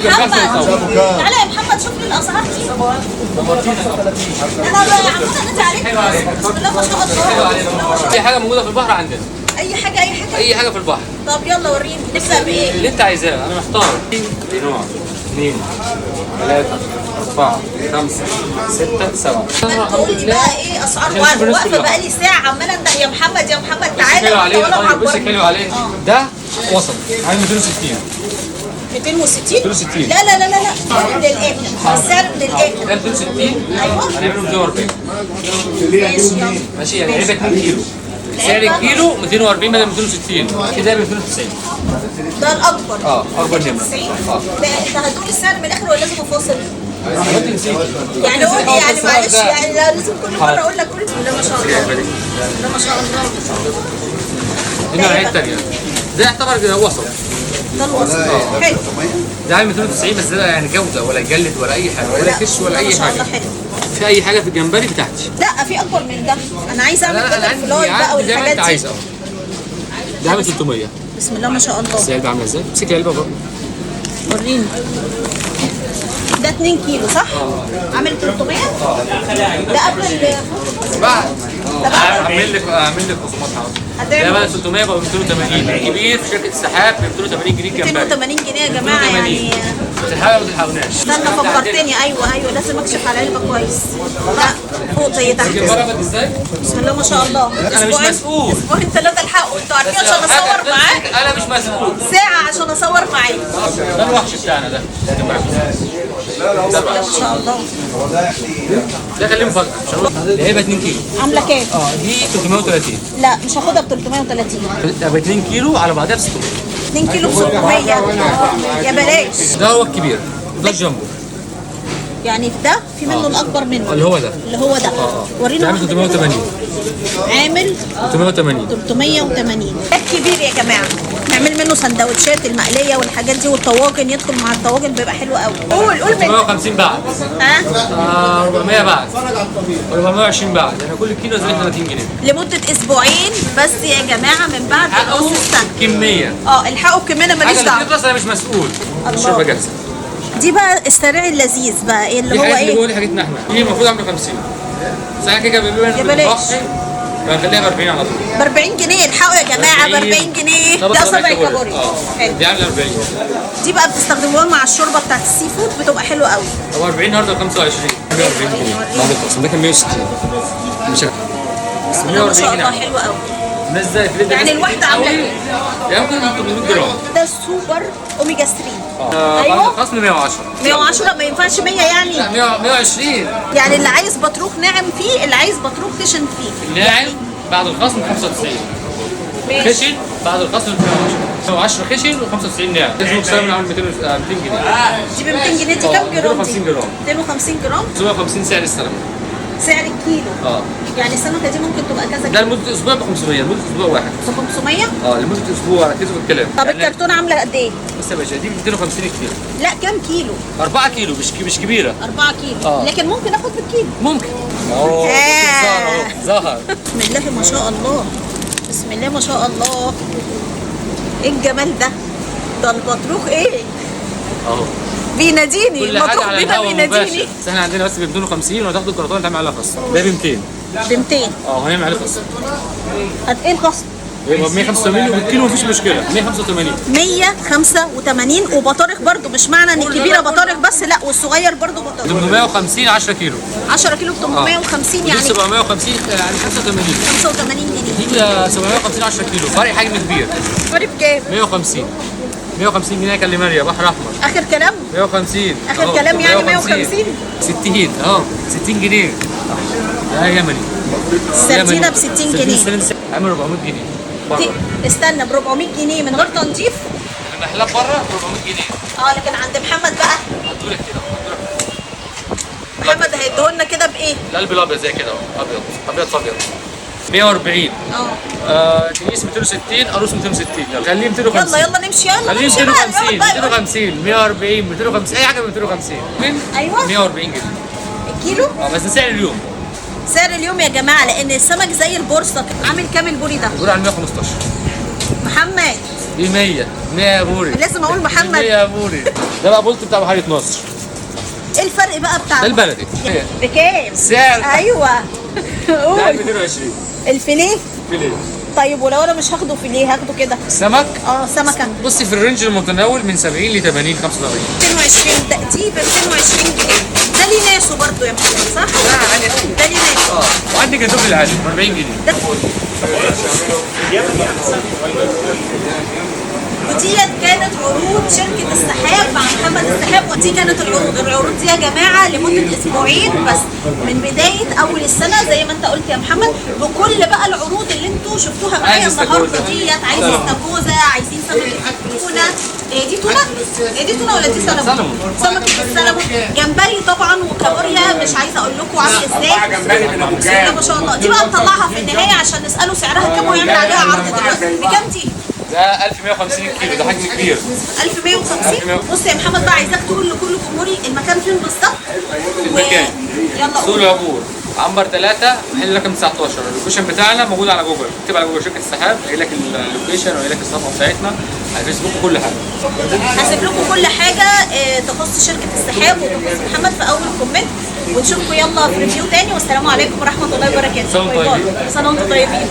جنبها محمد تعالى يا محمد شوف لي الاسعار دي. انا عماله انادي عليك. بسم الله ما شاء الله. اي حاجة موجودة في البحر عندنا. اي حاجة اي حاجة اي حاجة في البحر. طب يلا وريني نبدا بايه؟ اللي انت عايزاه. انا محتار. نوع 2 3 4 5 6 7. تقول لي بقى ايه اسعار؟ واقفة بقى لي ساعة عماله انده يا محمد يا محمد تعالى. بص حلو عليه ده وسط عامل 260. 260؟ 260. لا لا لا لا لا من الاخر السعر من الاخر. ده 260. ايوه هنعمله 240. ماشي ماشي يعني علبة 2 كيلو. سعر الكيلو 240 بدل 260. كده ب 290. ده الاكبر. اكبر نمره. ده انت هتقول السعر من الاخر ولا لازم افاصل؟ يعني قول لي يعني معلش يعني لازم كل مرة اقول لك قول. بسم الله ما شاء الله. بسم الله ما شاء الله. دي النوعية الثانية. ده يعتبر وسط. ده الوسط. حلو. ده عامل 290 بس ده يعني جوده ولا جلد ولا اي حاجة ولا كش ولا اي حاجة. في اي حاجة في الجمبري بتاعتي؟ لا في اكبر من ده. انا عايزه اعمل butterfly بقى والحاجات دي. عايزه. ده عامل 300. بسم الله ما شاء الله. بس العلبة عامله ازاي؟ امسكي العلبة بقى وريني. ده 2 كيلو صح؟ عامل 300؟ ده قبل بعد. اعمل لك خصومات حاضر. ده بقى 300 بقى 280. الكبير في شركة السحاب ب 280 جنيه الجمبري. 280 جنيه يا جماعة يعني. الحاجة ما تلحقوناش. استنى فكرتني. ايوه ايوه لازم اكشف على العلبة كويس. لا فوق زي تحت. ازاي؟ بسم الله ما شاء الله. انا مش مسؤول. اسبوعين ثلاثة الحقوا انتوا عارفين عشان اصور معاك. انا مش مسؤول. ساعة عشان اصور معاك. ده الوحش بتاعنا ده. بسم الله ما شاء الله. ده خليه مفاجأة. العلبة 2 كيلو. عاملة كام؟ دي 330. لا مش هاخدها ب 330. ب 2 كيلو على بعضها ب 600. 2 كيلو ب 600 يا بلاش. ده هو الكبير وده الجامبو. يعني ده في منه الاكبر منه اللي هو ده. اللي هو ده. ورينا. عامل 380. عامل 380. 380. ده الكبير يا جماعة. نعمل منه سندوتشات المقليه والحاجات دي والطواجن، يدخل مع الطواجن بيبقى حلو قوي. قول قول من 450 بعد. ها؟ 400 بعد. 420 بعد. يعني كل كيلو زي 30 جنيه. لمدة اسبوعين بس يا جماعة من بعد نص السنة. كمية. الحقوا الكمية ماليش دعوه. حاجة انا مش مسؤول. الشوربة جاهزة. دي بقى السريع اللذيذ بقى ايه اللي هو ايه؟ دي حاجتنا احنا. دي المفروض عامله 50. بس احنا كده بنبيع بنخليها ب 40 على طول. ب 40 جنيه الحقوا يا جماعة ب 40 جنيه. ده صبع كابوريا. دي عامله 40. دي بقى بتستخدموها مع الشوربة بتاعت ال seafood بتبقى حلوة قوي. هو 40 النهارده 25. 140 جنيه. بعد الخصم ده كان 160. مش بسم الله ما شاء الله حلوة قوي. يعني الواحدة عامله ايه؟ يعني ممكن 800 جرام. ده السوبر اوميجا 3. ايوه الخصم 110. 110 ما ينفعش 100 يعني. لا 120. يعني اللي عايز بطروخ ناعم فيه، اللي عايز بطروخ خشن فيه. الناعم بعد الخصم 95. خشن بعد الخصم 110. 110 خشن و95 ناعم. لازم سلمون عامل 200 جنيه. دي ب 200 جنيه. دي كام جرام؟ 250 جرام. 250 جرام. 750 سعر السلمون. سعر الكيلو. يعني السمكة دي ممكن تبقى كذا ده لمدة اسبوع ب 500. لمدة اسبوع واحد ب 500؟ لمدة اسبوع. ركزوا في الكلام. طب يعني الكرتونه عامله قد ايه؟ بس يا باشا دي 250 كيلو. لا كام كيلو؟ 4 كيلو. مش كبيرة. 4 كيلو. لكن ممكن اخد بالكيلو. ممكن. ظهر. بسم الله ما شاء الله. بسم الله ما شاء الله. ايه الجمال ده؟ ده البطروخ ايه؟ اهو بيناديني. المطروخ بينا بيناديني. بس احنا عندنا بس ب 250 وهتاخد الكرتونه تعمل عليها خصم. ده ب 200. ب 200. هنعمل عليه خصم. قد ايه الخصم؟ يبقى 185 وبالكيلو مفيش مشكلة. 185. 185 وبطارخ برده. مش معنى ان الكبيرة بطارخ بس، لا والصغير برده بطارخ. 850 10 كيلو. 10 كيلو ب 850 يعني 750 يعني 85. 85 جنيه. دي 750 10 كيلو. فرق حجم كبير. فرق بكام؟ 150. 150 جنيه. كلمة يا بحر احمر. اخر كلام؟ 150. اخر كلام يعني 150. 60. 60 جنيه. ده يمني. السردينه ب 60 جنيه. عامل 400 جنيه بره. استنى ب 400 جنيه من غير تنظيف؟ المحلات بره ب 400 جنيه. لكن عند محمد بقى هدولك كده. محمد هيديهولنا كده بايه؟ القلب الابيض زي كده اهو. ابيض ابيض في ابيض. 140. تنيس 260، قاروص 260. يلا خليه 250. يلا يلا نمشي. يلا خليه نمشي 250. 250 140 250 اي حاجة ب 250. ايوه 140 جنيه الكيلو. بس ده سعر اليوم. سعر اليوم يا جماعة لان السمك زي البورصة. عامل كام البوري ده؟ البوري على 115. محمد دي 100 100 يا بوري. لازم اقول محمد. 100 يا بوري. ده بقى بولت بتاع بحيرة نصر. ايه الفرق بقى بتاع ده البلدي. بكام؟ سعر ايوه. ده قول. 220 الفيليه؟ فيليه. طيب ولو انا مش هاخده فيليه هاخده كده؟ سمك؟ سمكة. بصي في ال range المتناول من 70 ل 80 75. 220 ده دي ب 220 جنيه. ده ليه ناسه برضه يا محمد صح؟ ده عالي قوي. ده ليه ناسه. وعندك الدبل العالي ب 40 جنيه. ده وديت كانت عروض شركة السحاب مع محمد السحاب، ودي كانت العروض دي يا جماعة لمدة اسبوعين بس من بداية اول السنة زي ما انت قلت يا محمد، بكل بقى العروض اللي انتوا شفتوها معايا عايز النهارده استاكوزا. ديت. عايز استاكوزا، عايزين سمكة تونة. إيه دي تونة؟ إيه دي تونة ولا دي سلمون؟ سلمون. سمكة السلمون، جمبري طبعا وكابوريا، مش عايزة اقول لكم عامل ازاي. جمبري من ابو بسم الله كام. ما شاء الله. دي بقى نطلعها في النهاية عشان نسأله سعرها كام ويعمل عليها عرض دلوقتي. بكام دي؟ ده 1150 كيلو، ده حجم كبير. 1150. بص يا محمد بقى، عايزاك تقول لكل جمهوري المكان فين بالظبط. المكان. يلا سوق قول. العبور، عنبر 3، محل رقم 19. ال location بتاعنا موجود على جوجل، اكتب على جوجل شركة السحاب هيجي لك ال location وهيجي لك الصفحة بتاعتنا على الفيسبوك وكل حاجة. هسيب لكم كل حاجة تخص شركة السحاب وتخص محمد في اول comment، ونشوفكم يلا في review تاني، والسلام عليكم ورحمة الله وبركاته. سلام bye bye. طيبين. سنة وانتم طيبين.